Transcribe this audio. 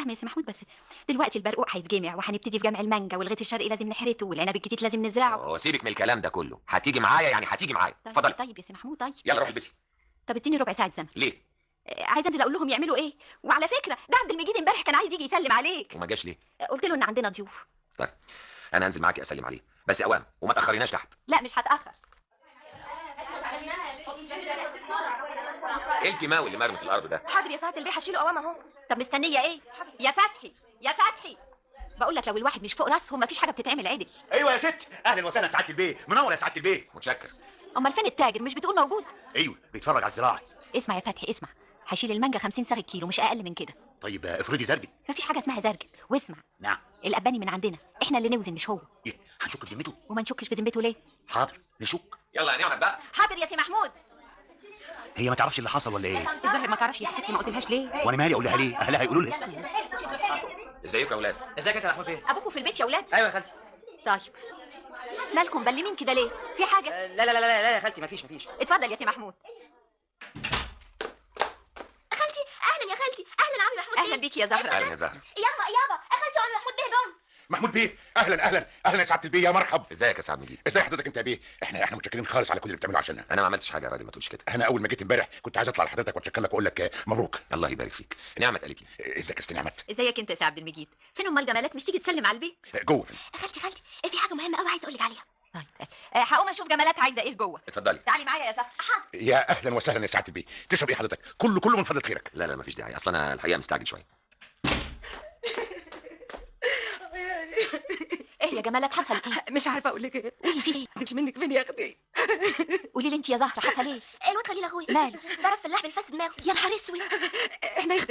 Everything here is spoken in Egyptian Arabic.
فاهمه يا سي محمود، بس دلوقتي البرقوق هيتجمع وهنبتدي في جمع المانجا، والغيط الشرقي لازم نحرته، والعنب الجديد لازم نزرعه. سيبك من الكلام ده كله، هتيجي معايا يعني هتيجي معايا. طيب اتفضلي. طيب يا سي محمود طيب. يلا روح البسي. طب اديني ربع ساعة زمن. ليه؟ عايزه انزل اقول لهم يعملوا ايه. وعلى فكرة ده عبد المجيد امبارح كان عايز يجي يسلم عليك. وما جاش ليه؟ قلت له ان عندنا ضيوف. طيب انا هنزل معاكي اسلم عليه، بس اوام وما تاخريناش تحت. لا مش هتاخر. ايه الكيماوي اللي مرمي في الارض ده؟ حاضر يا سعادة البيه، هشيله قوام اهو. طب مستنيه ايه؟ يا فتحي يا فتحي، بقول لك لو الواحد مش فوق راسهم مفيش حاجة بتتعمل عدل. ايوه يا ست، اهلا وسهلا سعادة البيه، منور يا سعادة البيه. متشكر. امال فين التاجر؟ مش بتقول موجود؟ ايوه بيتفرج على الزراعة. اسمع يا فتحي اسمع، هشيل المانجا 50 صاغ الكيلو مش اقل من كده. طيب افرضي زرجن. مفيش حاجة اسمها زرجن. واسمع. نعم. الاباني من عندنا، احنا اللي نوزن مش هو. ايه هنشك في ذمته؟ وما نشكش في ذمته ليه؟ حاضر نشك. يلا يا نعمت بقى. حاضر يا سي محمود. هي ما تعرفش اللي حصل ولا ايه؟ الظاهر ما تعرفش يا سي فتحي، ما قلتلهاش ليه؟ وانا مالي اقول لها ليه؟ اهلها هيقولوا لها. ازيكم يا اولاد؟ ازيك انت يا محمود بيه؟ ابوكوا في البيت يا اولاد؟ ايوه يا خالتي. طيب مالكم بلمين كده ليه؟ في حاجة؟ لا لا لا لا لا يا خالتي مفيش مفيش. اتفضل يا سي محمود. خالتي اهلا يا خالتي، اهلا عمي محمود. اهلا بيك يا زهره. اهلا يا زهره. ياما يابا خالتي وعمي محمود بيه جم. محمود بيه اهلا اهلا اهلا يا سعادة البيه، يا مرحب. ازيك يا سعد مجيد؟ ازي حضرتك انت يا بيه؟ احنا متشكرين خالص على كل اللي بتعمله عشاننا. انا ما عملتش حاجة يا راجل، ما تقولش كده. انا اول ما جيت امبارح كنت عايز اطلع لحضرتك واتشكر لك واقول لك مبروك. الله يبارك فيك. نعمت قالت لي. ازيك يا ست نعمت؟ ازيك انت يا سي عبد المجيد؟ فين امال جمالات؟ مش تيجي تسلم على البيه؟ جوه. خالتي خالتي في حاجة مهمة قوي عايزه اقول لك عليها. طيب هقوم اشوف جمالات عايزه ايه جوه. اتفضلي. تعالي معايا يا زهره. يا اهلا وسهلا يا سعادة البيه. تشرب ايه حضرتك؟ كله كله من فضل خيرك. لا لا مفيش داعي، اصلا انا الحقيقة مستعجل شوية. ايه يا جمالات حصل ايه؟ مش عارفه اقول لك ايه. قولي في ايه؟ مش منك فين يا اختي؟ قولي لي انت يا زهره حصل ايه؟ الواد خليل اخويا ماله؟ ضرب فلاح بالفاس دماغه. يا نهار اسود. احنا يا اختي